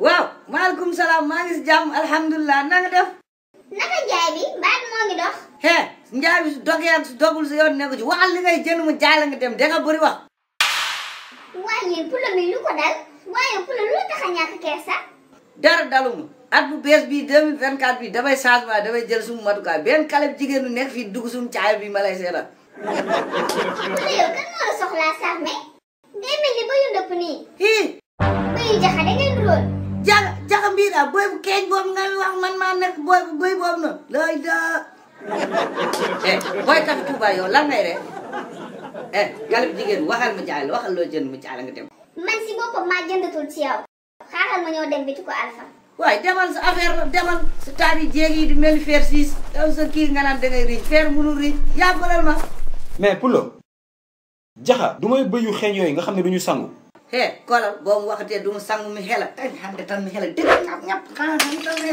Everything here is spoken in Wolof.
waaw maaleykum salaam maa ngi si jàmm alhamdulilah na nga def. naka njaay bi mbaa moo ngi dox. njaay bi su dogee ak su dogul sa yoon nekku ci waxal li ngay jënd mu jaay la nga dem da nga bëri wax. waaye yéen Pulo mi lu ko dal waaye Pulo lu tax a ñàkk kersa. dara daluma at bu bees bii 2024 bi damay changement damay jël sumu matukaay benn xale jigéen du nekk fii dugg sumu caay bi ma lay seetal. Pulo yow kan moo la soxlaa sax mais day mel ni bayu ndëpp nii. bayu jaxa da ngeen duroon. jaxa mbii daal booy bu keeñ boobu nga wax man maa nekk booy bu bëy boobu noonu looy daa. booy Café Touba yow lan ngay rek xale jigéen waxal mu jaay la waxal loo jënd mu jaay la nga dem. man si boppam maa jëndatul ci yow xaaral ma ñëw dem bitiko Alpha. waaye demal sa affaire la demal sa taat yi jéeg yi di mel ni fer 6 yow sa kii nga naan dangay riiñ fer mënul riiñ yàggalal ma. mais Pulo jaxa du may bëyu xeeñ yooyu nga xam ne du ñu sangu. kolal boo mu waxatee du mu sangu mi xela tan xam nga tan mi xela dëgg ñap xanaa xam tan mi